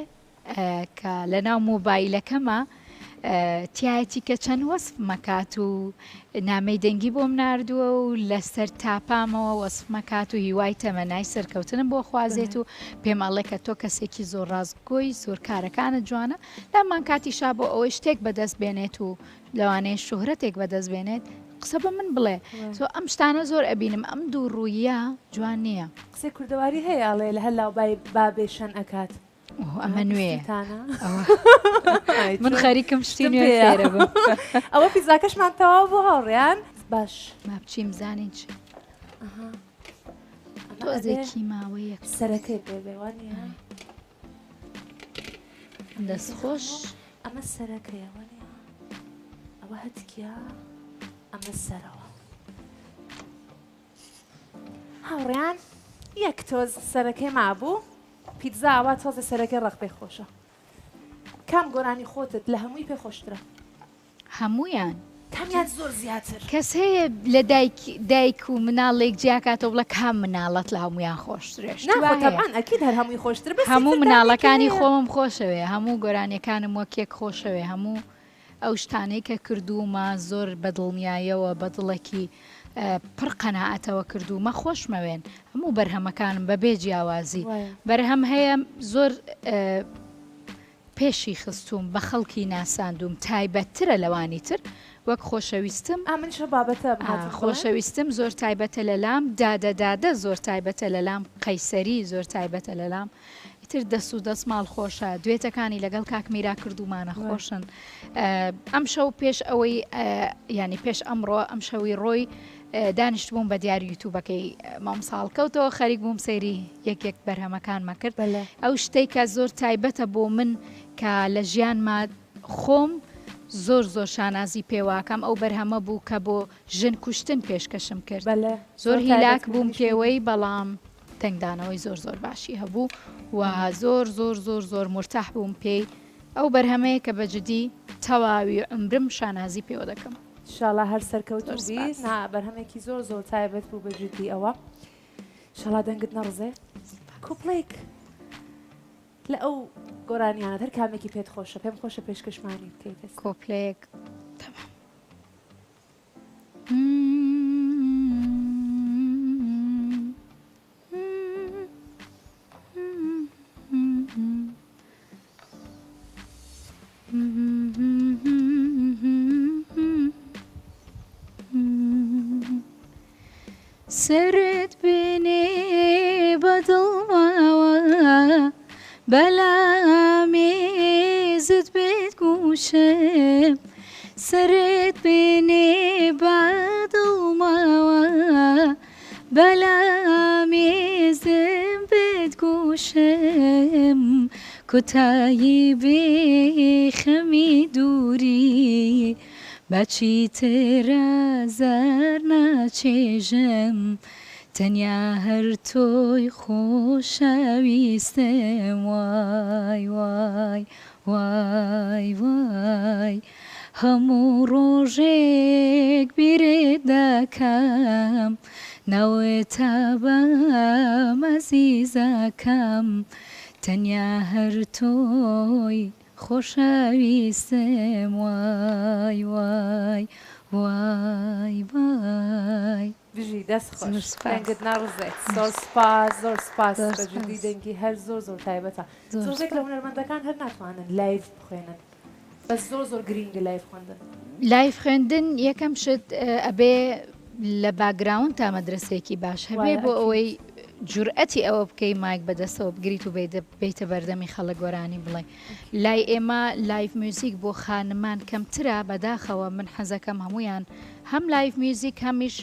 کە لەناو مۆبایلەکەمە تایەتی کە چەند وەسفمەکات و نامەی دەنگی بۆم ناردووە و لەسەر تاپامەوە وەسفمەکات و هیوای تەمەنای سەرکەوتنم بۆ خوازێت و پێم ئەڵێ کە تۆ کەسێکی زۆر ڕاستگۆی زۆر کارەکانت جوانە لامان کاتیشا بۆ ئەوەی شتێک بەدەست بێنێت و لەوانەیە شوهرەتێک بەدەست بێنێت قسە بە من بڵێ سۆ ئەم شتانە زۆر ئەبینم ئەم دوو ڕوویە جوان نییە. قسەی کوردەواری هەیە ئەڵێ لە هەر لاو بای بابێ شەن ئەکات. ئۆه ئەمە نوێیە. من خەریکم شتی نوێ فێرە بم. ئەوە پیتزاکەشمان تەواو بوو هاوڕێیان باش. با بچین بزانین چی. تۆزێکی ماوەیەک. سەرەکەی پێ بێ وانییە؟ دەست خۆش. ئەمە سەرەکەیە وانییە؟ ئەوە هەتکیە ئەمە سەرەوە. هاوڕێیان یەک تۆز سەرەکەی مابوو پیتزا ئەوە تۆزە سەرەکەی ڕەق پێ خۆشە کام گۆرانی خۆتت لە هەمووی پێ خۆشترە؟ هەموویان. کامیان زۆر زیاتر؟ کەس هەیە لە دایک دایک و مناڵێک جیاکاتەوە بڵێ کام مناڵت لە هەموویان خۆشترە شتی نا وا خۆ هەیە؟ تەبعەن ئەکید هەر هەمووی خۆشترە بەس هەموو ئیتر دانەیەکی مناڵەکانی هەیە. خۆمم خۆشەوێ هەموو گۆرانیەکانم وەک یەک خۆشەوێ هەموو ئەو شتانەی کە کردوومە زۆر بە دڵنیایەوە بە دڵێکی پڕ قەناعەتەوە کردوومە خۆشمەوێن هەموو بەرهەمەکانم بەبێ جیاوازی وایە. بەرهەم هەیە زۆر پێشی خستووم بە خەڵکی ناساندووم تایبەتترە لەوانی تر وەک خۆشەویستم. ئا منیش ئەو بابەتە هاتم بڵێم. خۆشەویستم زۆر تایبەتە لەلام دادە دادە زۆر تایبەتە لەلام قەیسەری زۆر تایبەتە لەلام ئیتر دەس و دەسماڵ خۆشە دوێتەکانی لەگەڵ کاک میرا کردوومانە خۆشن ئەمشەو پێش ئەوەی یانی پێش ئەمڕۆ ئەمشەوی ڕۆی دانیشتبووم بە دیار یوتوبەکەی مامۆستا هەڵکەوتەوە خەریک بووم سەیری یەک یەک بەرهەمەکانمە کرد ئەو شتەی کە زۆر تایبەتە بۆ من کە لە ژیانما خۆم زۆر زۆر شانازی پێواکەم ئەو بەرهەمە بوو کە بۆ ژن کوشتن پێشکەشم کرد زۆر هیلاک بووم پێوەی بەڵام دەنگدانەوەی زۆر زۆر باشی هەبوو و زۆر زۆر زۆر زۆر مرتاح بووم پێی ئەو بەرهەمەیە کە بە جدی تەواوی عومرم شانازی پێوە دەکەم. شاڵا هەر سەرکەوتوو زۆر بی سپاس. نا بەرهەمێکی زۆر زۆر تایبەت بوو بە جدی ئەوە شاڵا دەنگت نەڕزێ کوپڵێک لە ئەو گۆرانیانەت هەر کامێکی پێت خۆشە پێم خۆشە پێشکەشمانی بکەیت ئێستا. کۆپلەیەک تەمام. سەرت بێنێ بە دڵمەوە بەلامێزت بێت گوشم سەرت بێنێ بە دڵمەوە بەلامێزم بێت گوشم کۆتایی بێ خەمی دووری با چیتر ئازار ناچێژم تەنیا هەر تۆی خۆشەویستم وای وای وای وای هەموو ڕۆژێک بیرت دەکەم ناوت ئەبەم ئەزیزەکەم تەنیا هەر تۆی خۆشەویستم وای وای وای وای. بژی دەست زۆر خۆش سوپاس. دەنگت نەڕزێت زۆر سوپاس زۆر سوپاس زۆر بە جدی سوپاس. دەنگی هەر زۆر زۆر تایبەتە زۆر زۆرێک لە سوپاس. هونەرمەندەکان هەر ناتوانن لایڤ بخوێنن بەس زۆر زۆر گرینگە لایڤ خوێندن. لایڤ خوێندن یەکەم شت ئەبێ لە background تا مەدرسەیەکی باش هەبێ بۆ ئەوەی جورئەتی ئەوە بکەی مایک بەدەستەوە بگریت و بیتە بەردەمی خەڵک گۆرانی بڵێ لای ئێمە live music بۆ خانمان کەمترە بەداخەوە من حەزەکەم هەمویان هەم live music هەمیش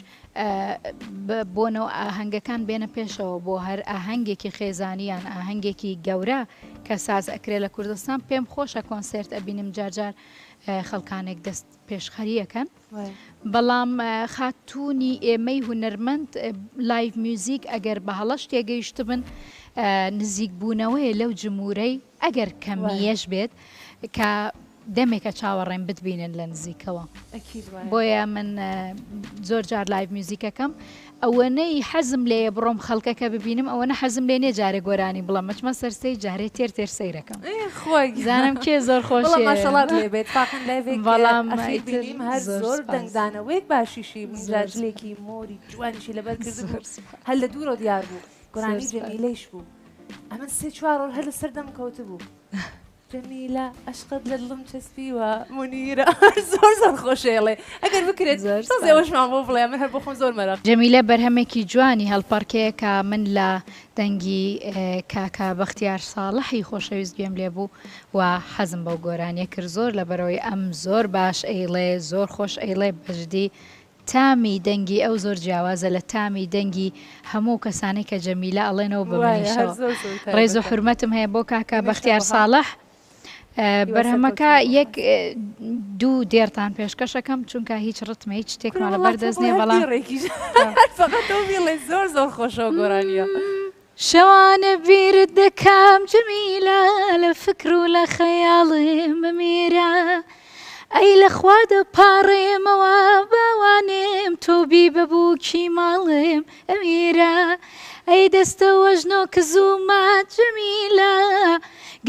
بۆنە و ئاهەنگەکان بێنە پێشەوە بۆ هەر ئاهەنگێکی خێزانی یان ئاهەنگێکی گەورە کە ساز ئەکرێ لە کوردستان پێم خۆشە کۆنسێرت ئەبینم جارجار خەڵکانێک دەست پێشخەریەکەن بەڵام خاتوونی ئێمەی هونەرمەند live music ئەگەر بە هەڵەش تێگەیشتبن نزیک بوونەوەیە لەو جمورەی ئەگەر کەمییەش بێت کە دەمێکە چاوەڕێم بتبینن لە نزیکەوە بۆیە من زۆر جار live music ەکەم ئەوەنەی حەزم لێیە بڕۆم خەڵکەکە ببینم ئەوەنە حەزم لێ نیە جارێ گۆرانی بڵێم ئەچمە سەر stage جارێ تێر تێر سەیرەکەم خۆی زانم کێ زۆر وەڵا خۆشی ماشەڵات لێ بێت فاقن live ێک بەڵام ئەخیر ئیتر بینیم هەر زۆر زۆر سپاس. دەنگدانەوەیەک باشیشی بوو زۆر جلێکی مۆری جوانیشی لەبەر کردبوو زۆر سپاس. هەر لە دوورەوە دیار بوو زۆر گۆرانی سپاس. جەمیلەیش بوو ئەمن سێ چوار ڕۆژ هەر لەسەر دەم کەوتبوو جەمیلە ئەشقت لە دڵم چەسپیوە مونیرە زۆر زۆر خۆشەیڵێ ئەگەر بکرێت زۆر تۆزێ سپاس. ئەوەشمان بۆ بڵێ من هەر بۆ خۆم زۆر مەرەق. جەمیلە بەرهەمێکی جوانی هەڵپەڕکێ کە من لە دەنگی کاکە بەختیار ساڵحی خۆشەویست گوێم لێ بوو و حەزم بەو گۆرانیە کرد زۆر لەبەرئەوەی ئەم زۆر باش ئەیڵێ زۆر خۆش ئەیڵێ بەجدی تامی دەنگی ئەو زۆر جیاوازە لە تامی دەنگی هەموو کەسانەی کە جەمیلە ئەڵێنەوە بە وایە هەر منیشەوە زۆر زۆر ڕێز و تایبەتە. حورمەتم هەیە بۆ کاکە ئێمەش بەختیار هەروەها. ساڵح هیوای بەرهەمەکە سەرکەوتن بۆ یەک خواست. دوو دێڕتان پێشکەشەکەم چونکە هیچ ڕتمە هیچ کورە شتێکمان وەڵا لەبەر تۆ دەست بڵێ نییە هەر بەڵام دێڕێکیش هەر فەقەت تۆ بیڵێ زۆر زۆر خۆشە ئەو گۆرانییە. شەوانە بیرت دەکەم جەمیلە لە فکر و لە خەیاڵم بمیرە ئەی لە خوا دەپاڕێمەوە باوانێم تۆ بی بە بووکی ماڵم ئەمیرە ئەی دەستە وەژنۆ کز و مات جەمیلە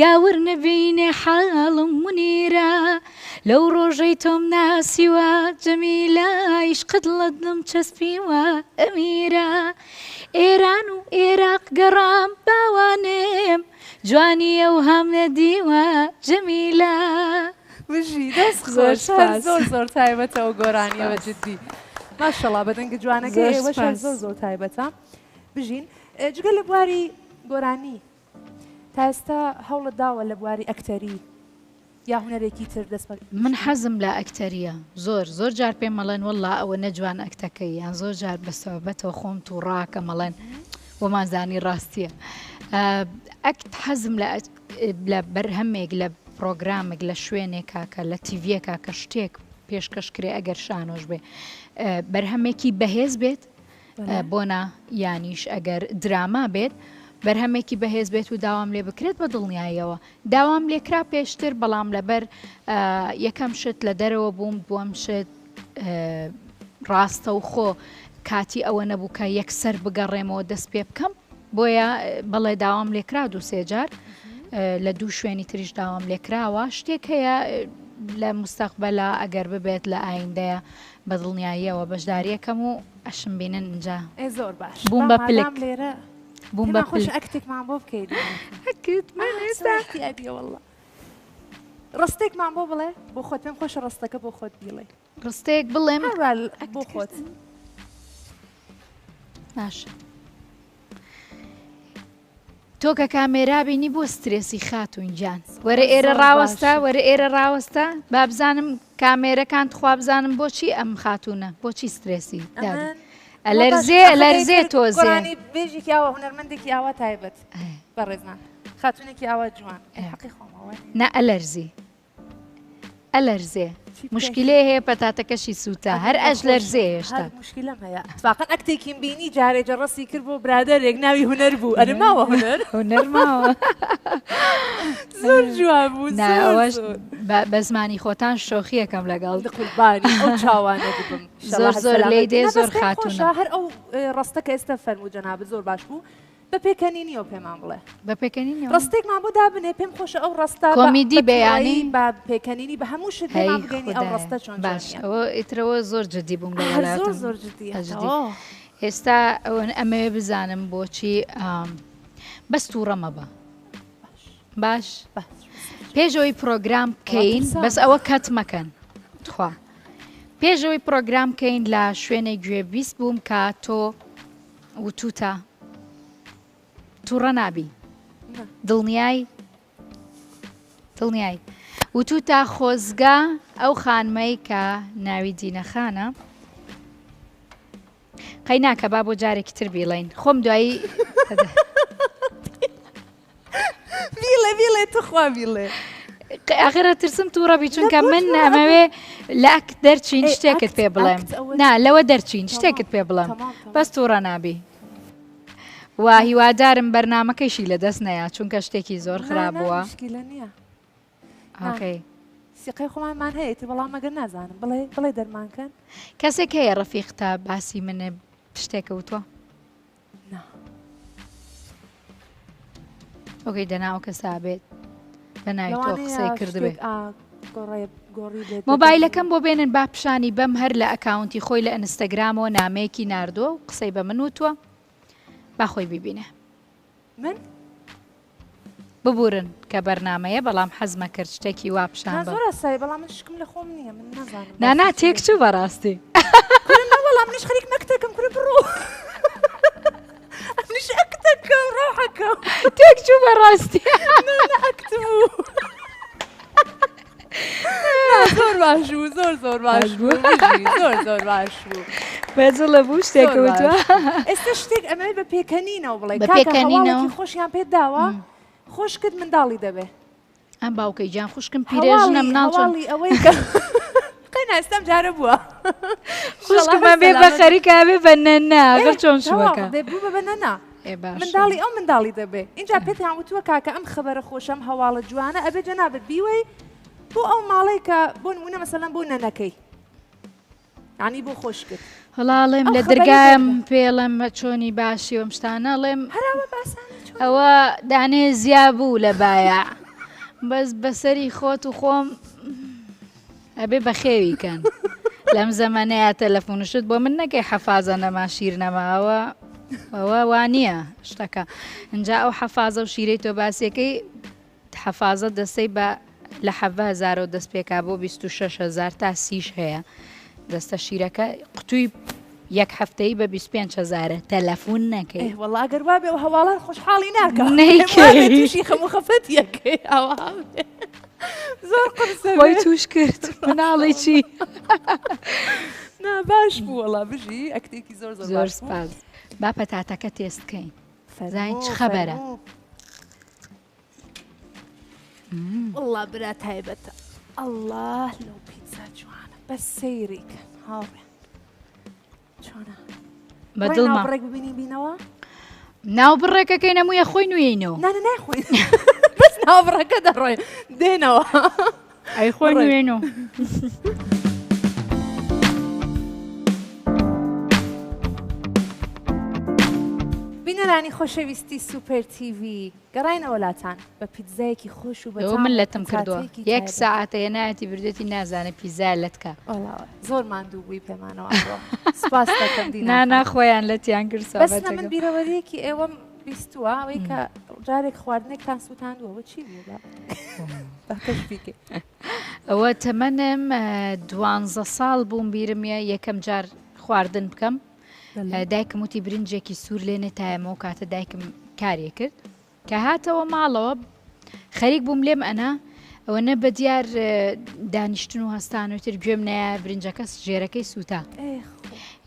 گاور نەبینێ حاڵم مونیرە لەو ڕۆژەی تۆم ناسیوە جەمیلە عیشقت لە دڵم چەسپیوە ئەمیرە ئێران و ئێراق گەڕام باوانێم جوانی ئەوهام نەدیوە جەمیلە. بژی دەست زۆر خۆش هەر سپاس. زۆر زۆر تایبەتە ئەو گۆرانیە بە سپاس. جدی ماشەڵا بە دەنگە جوانەکەی زۆر ئێوەش هەر سپاس. زۆر زۆر تایبەتە بژین جگە لە بواری گۆرانی تا ئێستا هەوڵت داوە لە بواری ئەکتەری یا هونەرێکی تر دەست بە من حەزم لە ئەکتەریە زۆر زۆر جار پێم ئەڵێن وەڵا ئەوەنە جوان ئەکتەکەی یان زۆر جار بە سوعبەتەوە خۆم توڕاکەم ئەڵێن وەمان زانی ڕاستیە ئەکت حەزم لە لە بەرهەمێک لە پرۆگرامێک لە شوێنێکا کە لە تیڤیەکە کە شتێک پێشکەش کرێ ئەگەر شانۆش بێ بەرهەمێکی بەهێز بێت بۆنا یانیش ئەگەر دراما بێت بەرهەمێکی بەهێز بێت و داوام لێ بکرێت بە دڵنیاییەوە داوام لێکرا پێشتر بەڵام لەبەر یەکەم شت لە دەرەوە بووم دووەم شت ڕاستەوخۆ کاتی ئەوە نەبوو کە یەکسەر بگەڕێمەوە دەست پێ بکەم بۆیە بەڵێ داوام لێکرا دوو سێ جار لە دوو شوێنی تریش داوام لێکراوە شتێک هەیە لە مستەقبەلا ئەگەر ببێت لە ئایندەیە بە دڵنیاییەوە بەشداریەکەم و ئەشم بینن ئینجا. ئێ زۆر باش بووم با بە پلک. مادام لێرە بووم بە پێمان خۆشە پلک. ئەکتێکمان بۆ بکەیت. ئەکت من ئاه ئێستا. سەختی ئەبیە وەڵا. ڕستێکمان بۆ بڵێ بۆ خۆت پێم خۆشە ڕستەکە بۆ خۆت بیڵێ. ڕستەیەک بڵێم هەروا ئەکت بۆ خۆت. کردن. باشە. تۆ کە کامێرا بینی بۆ سترێسی خاتوون گیان وەرە ئێرە ڕاوەستە وەرە ئێرە ڕاوەستە با بزانم کامێرەکان تخوا بزانم بۆچی ئەم خاتوونە بۆچی سترێسی دادی ئەلەرزێ ئەلەرزێ تۆزێ گۆرانی بێژێکی ئاوا هونەرمەندێکی ئاوا تایبەت بەڕێزان خاتوونێکی ئاوا جوان حەقی خۆمەوە نا ئەلەرزی ئەلەرزێ مشکلەی هەیە پەتاتەکەشی سووتا هەر ئەش لەرزێ هێشتا مشکلەم هەیە اتفاقا ئەکتێکیم بینی جارێ جەڕەسی کرد بۆ برادەرێک ناوی هونەر بوو ئەرێ ماوە هونەر هونەر ماوە زۆر جوان بوو نا زۆر ئەوەش زۆر. بە زمانی خۆتان شۆخیەکەم لەگەڵ قوربانی ئەو چاوانە ببم زۆر زۆر لێی دێ زۆر خاتوونە. هەر ئەو ڕستە کە ئێستا فەرموو جەنابت زۆر باش بوو بە پێکەنینیەوە پێمان بڵێ. بە پێکەنینیەوە؟ ڕستێکمان بۆ دابنێ پێم خۆشە ئەو ڕستە بە کۆمیدی بە بێ یانی؟ تووڕەیی بە پێکەنینی بە هەموو شت هەی پێمان بگەینی ئەو خودایە ڕستە چۆن باش چۆنیە. ئەوە ئیترەوە زۆر جدی بووم هەر زۆر لەگەڵاتم زۆر جدیە جدی تەواو. ئێستا ئەوە ئەمەوێ بزانم بۆچی ئام، بەس تووڕە مەبە باش باش پێش ئەوەی پرۆگرام وەڵا بکەین ترسام. بەس ئەوە کەت مەکەن تخوا. پێش ئەوەی پڕۆگرام کەین لە شوێنێک گوێ بیست بووم کە تۆ وتوتە توڕە نابی دڵنیای دڵنیای وتوتە خۆزگە ئەو خانمەی کە ناوی دینەخانە قەی ناکە با بۆ جارێکی تر بیڵێین خۆم دوایی بیڵێ بیڵێ تخوا بیڵێ. ئاخر ئەترسم تووڕە بی چونکە من ئەمەوێ لە ئەکت دەرچین شتێکت پێ بڵێم نا لەوە دەرچین شتێکت پێ بڵێم بەس تووڕە نابی و هیوادارم بەرنمەکەیشی لەدەست نەیە چونکە شتێکی زۆر خراپ بووە. ئۆکەی. سیقەی خۆمانمان هەیە ئیتر بەڵام مەگەر نازانم بڵێ بڵێ دەرمان کەن. کەسێک هەیە ڕەفیقتە باسی منە شتێکە وتوە؟ نا. ئۆکەی دەنا ئەو کەسە بێت بە ناوی تۆ لەوانەیە قسەی کردبێ. شتێک ئا گۆڕێ گۆڕی بێت بە مۆبایلەکەم بۆ بێنن با پیشانی بەم هەر لە ئەکاونتی خۆی لە ئینستاگرامەوە نامەیەکی ناردووە و قسەی بە من وتووە با خۆی بیبینێ. من؟ ببورن کە بەرنامەیە بەڵام حەزمە کرد شتێکی وا پیشان نا بەم. زۆر ئاسایە بەڵام من شکم لە خۆم نییە من نازانم نا نا باسی چی تێک چوو بەڕاستی. کورە نا وەڵا منیش خەریک مەکتەکەم کورە بڕۆ منیش ئەکتەکەم ڕۆحەکەم تێک چوو بەڕاستی. نا نا ئەکت بوو نا زۆر باش بوو زۆر زۆر باش بوو بژی زۆر زۆر باش بوو. بەجڵە بوو شتێک زۆر باش وتوە. بوو. ئێستا شتێک ئەمەوێ بە پێکەنینەوە بڵێ بە کاکە پێکەنینەوە؟ هەواڵێکی خۆشیان پێت داوە خۆشکت منداڵی دەبێ. ئەم باوکەی گیان خوشکم پیرێژنە هەواڵی مناڵ چۆن هەواڵی ئەوەی کە قەینا ئێستا ئەم جارە بووە. خوشکم ئەبێ بە خەریکە ئەبێ بە نەنە ئەگەر چۆن شوەکە. دەبوو بە بە نەنە. ئێ باشە. منداڵی ئەو منداڵی دەبێ ئینجا پێتان وتووە کاکە ئەم خەبەرە خۆشە ئەم هەواڵە جوانە ئەبێ جەنابت بیوەی بۆ ئەو ماڵەی کە بۆ نمونە مەسەلەن بۆ نەنەکەی یانی بۆ خۆشکت. وەڵا ئەڵێم ئەو لە خەبەرەی درگایم پێ بدە. پێڵێم چۆنی باشی و ئەم شتانە ئەڵێم هەراوە باسانە چۆن. ئەوە دانێ زیا بوو لە بایە بەس بەسەری خۆت و خۆم ئەبێ بەخێوی کەن لەم زەمەنەیە تەلەفۆنشت بۆ من نەکەی حەفازە نەما شیر نەما ئەوە ئەوە وانە شتەکە اینجا ئەو حەفازە و شیرەی تۆ باسیەکەی حەفازە دەستەی بە لە حەڤە هەزارەوە دەست پێکا بۆ 26 هزار تا سیش هەیە دەستە شیرەکە قوتوی یەک هەفتەی بە 25 هزارە تەلەفۆن نەکەی وەڵا گەر وابێ و هەواڵان خۆشحاڵی ناکە نەیکەی. تووشی خەم و خەفەت یەکەی ئەوە زۆر قورسە خۆی توش کرد مناڵی چی نا باش بوو وەڵا بژی ئەکتێکی زۆر زۆر زۆر باش بوو. سپاس با پەتاتەکە تێست کەین زانین چ فەرموو، خەبەرە. فەرموو. وەڵا برا تایبەتە ئەڵڵا لەو پیتزا جوانە بەس سەیری کەن هاوڕێ چۆنە بە بڕێ دڵمە ناوبڕێک ببینی بینەوە ناو بڕێکەکەی نەموویە خۆی نوێینەوە نا نا نایخۆین بەس ناوبڕەکە دەڕۆین دێنەوە ئەی خۆی بڕێ. نوێنەوە بینەرانی خۆشەویستی سوپەر تیڤی گەڕاینەوە لاتان بە پیتزایەکی خۆش و بە ئەوە تام من و لەتم کردووە پەتاتەیەکی یەک تایبەت. سەعاتە هێنایەتی بردێتی نازانێ پیزا لەتکە وەڵا زۆر ماندوو بووی پێمانەوە ئەمڕۆ سپاس دەکەم دینا نا نا خان. خۆیان لەتیان کرد بەس نە من سابەتەکە. بیرەوەریەکی ئێوەم بیستووە ئەوەی کە جارێک خواردنێکتان سووتاندووە ئەوە چی بوو با با کەشفی کەی. ئەوە تەمەنم دوانزە ساڵ بووم بیرم یە یەکەم جار خواردن بکەم دایکم وتی برنجێکی سوور لێنێ تایەمەوە کاتە دایکم کاری کرد کە هاتەوە ماڵەوە خەریک بووم لێم ئەنا ئەوە نە بە دیار دانیشتن و هەستان و تر گوێم نایە برنجەکە ژێرەکەی سووتا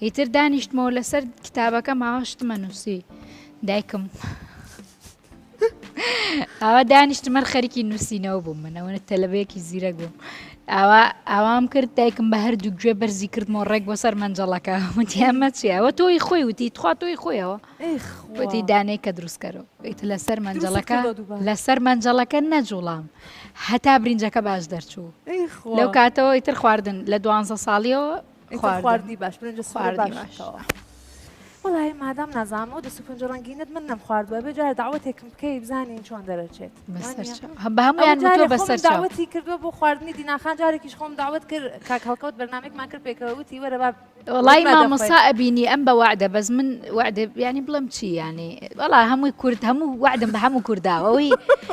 ئیتر دانیشتمەوە لەسەر کتابەکە ماوەشتمە نووسی دایکم ئاوا دانیشتم هەر خەریکی نووسینەوە بووم من ئەوەنە تەلەبەیەکی زیرەک بووم ئاوا ئاوام کرد دایکم بە هەردوو گوێ بەرزی کردمەوە ڕێک بۆ سەر مەنجەڵەکە وتی ئەمە چیە ئەوە تۆی خۆی وتی تخوا تۆی خۆیەوە وتی دانەی کە دروستکەرەوە ئیتر لەسەر مەنجەڵەکە لەسەر مەنجەڵەکە نەجوڵام هەتا برنجەکە باش دەرچوو لەو کاتەوە ئیتر خواردن لە دوانزە ساڵیەوە خواردنی باش برنجە خواردنی باش. باش. وەڵایی مادام نازانم ئەو دەست و پەنجە ڕەنگینەت من نەمخواردووە بێ جارێ دەعوەتێکم بکەی بزانین چۆن دەرەچێت بەسەر چاو بە هەموویان ئەوە جارێ وتووە خۆم بەسەر چاو داوەتی کردووە بۆ خواردنی دیناخان جارێکیش خۆم داوەت کرد کاک هەڵکەوت بەرنامەیەکمان کرد پێکەوە وتی وەرە با وەڵایی وەرە با مامۆستا دەخۆین ئەبینی ئەم بە وەعدە بەس من وەعدە یانی بڵێم چی یانی وەڵا هەمووی کورد هەموو وەعدم بە هەموو کورد داوە ئەوەی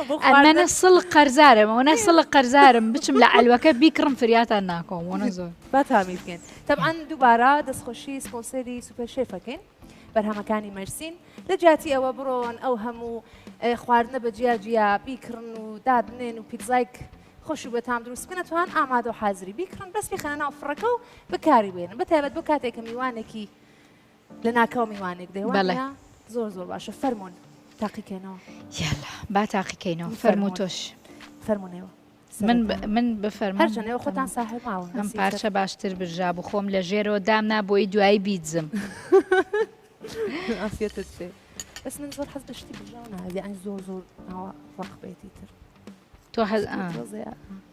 بۆ ئەمەنە خواردن سڵق قەرزارم ئەوەنە سڵق قەرزارم بچم لە عەلوەکە بیکڕم فریاتان ناکەوم وەنە زۆر با تامی بکەین تەبعەن دووبارە دەستخۆشی سپۆنسەری سوپەر شێف ئەکەین بەرهەمەکانی مەرسین لە جیاتی ئەوە بڕۆن ئەو هەموو خواردنە بە جیا جیا بیکڕن و دابنێن و پیتزایک خۆش و بەتام دروست بکەن ئەتوان ئامادە و حازری بیکڕن بەس بیخەنە ناو فڕەکە و بەکاری بێنن بە تایبەت بۆ کاتێک کە میوانێکی لە ناکاو میوانێک دێ بەڵێ. وانە زۆر زۆر باشە فەرمونون تاقیکەینەوە یالا با تاقیکەینەوە فەرموو فەرموون. تۆش فەرمونەوە من من بفەرمووم هەرچەند ئێوە خۆتان ساحێب ماڵن ئەم بەس ئیتر. پارچە باشتر برژا بوو خۆم لە ژێرەوە دامنا بۆی دوایی بیدزم. عافیەتت بێ بەس من زۆر حەز بە شتی برژاو ناوێت یعنی زۆر زۆر ناوە ڕەق بێت ئیتر تۆ حەز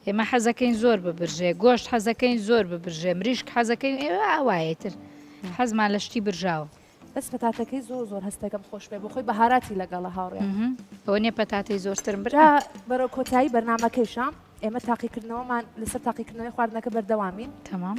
ئێمە حەزەکەین زۆر ببرژێ گۆشت حەزەکەین زۆر ببرژێ مریشک حەزەکەین ئێوە ئاوایە تر حەزمان لە شتی برژاوە. بەس پەتاتەکەی زۆر زۆر هەستەکەم خۆش بێ بۆ خۆی بەهاراتی لەگەڵە هاوڕێ ئەوە نیە پەتاتەی زۆرترم برا بەرەو کۆتایی بەرنمەکەیشە ئێمە تاقیکردنەوەمان لەسەر تاقیکردنەوەی خواردنەکە بەردەوامین تەمام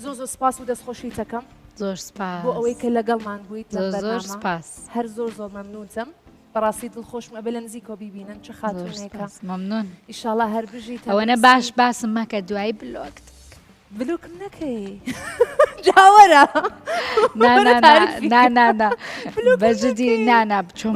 زۆر زۆر سپاس و دەستخۆشی تەکەم زۆر سپاس بۆ ئەوەی کە لەگەڵمان بوویت زۆر زۆر سپاس هەر زۆر زۆر مەمنونتم بەڕاستی دڵخۆشم ئەبێ لە نزیکەوە بیبینن چ خاتونێکە مەمنون ئیشاڵا هەر بژیت ئەوەنە باش باسم مەکە دوایی بلۆکت بلوکم نەکەی جاوەرە نانانا بەجدی نانا بچۆم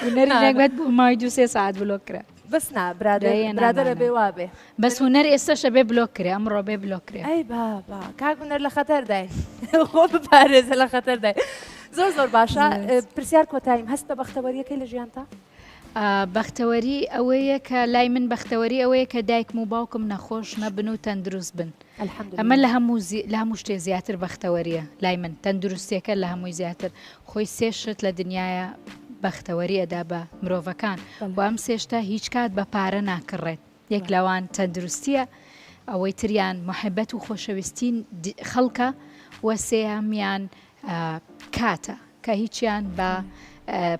هونەری نەگبەت بۆ ماوەی دو سێ ساعت بلۆک کرا بەس نا برادەرە بێ وابێ بەس هونەر ئێستاش ئەبێ بلۆک کرێ ئەمڕۆ بێ بلۆک کرێ ئەی بابا کاک هونەر لە خەتەردای خۆ بپارێزە لە خەتەردای زۆر زۆر باشە پرسیار کۆتاییم هەست بە بەختەوەریەکەی لە ژیانتا بەختەوەری ئەوەیە کە لای من بەختەوەری ئەوەیە کە دایکم و باوکم نەخۆش نەبن و تەندروست بن ئەمە لە هەموو لە هەموو شتێ زیاتر بەختەوەریە لای من تەندروستیەکە لە هەمووی زیاتر خۆی سێ شت لە دنیاە بەختەوەری ئەدا بە مرۆڤەکان و ئەم سێ شتە هیچ کات بە پارە ناکڕێت یەک لەوان تەندروستیە ئەوەی تریان محبەت و خۆشەویستی خەڵکە و سێیەمیان کاتە کە هیچیان بە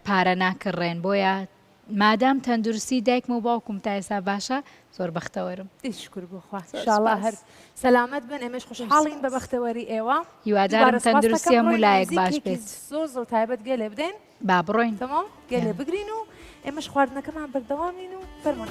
پارە ناکڕێن بۆیە مادام تەندروستی دایکم و باوکم تا ئێستا باشە زۆر بەختەوەرم. دەی شوکر بۆ خوا ئیشاڵا هەر سەلامەت بن ئێمەش خۆشحاڵین بە بەختەوەری ئێوە هیوادارم تەندروستی هەموو لایەک باش بێت. زۆر زۆر تایبەت گوێ لێ بدەین. با بڕۆین. تەمام گوێ لێ بگرین و ئێمەش خواردنەکەمان بەردەوامین و فەرموون.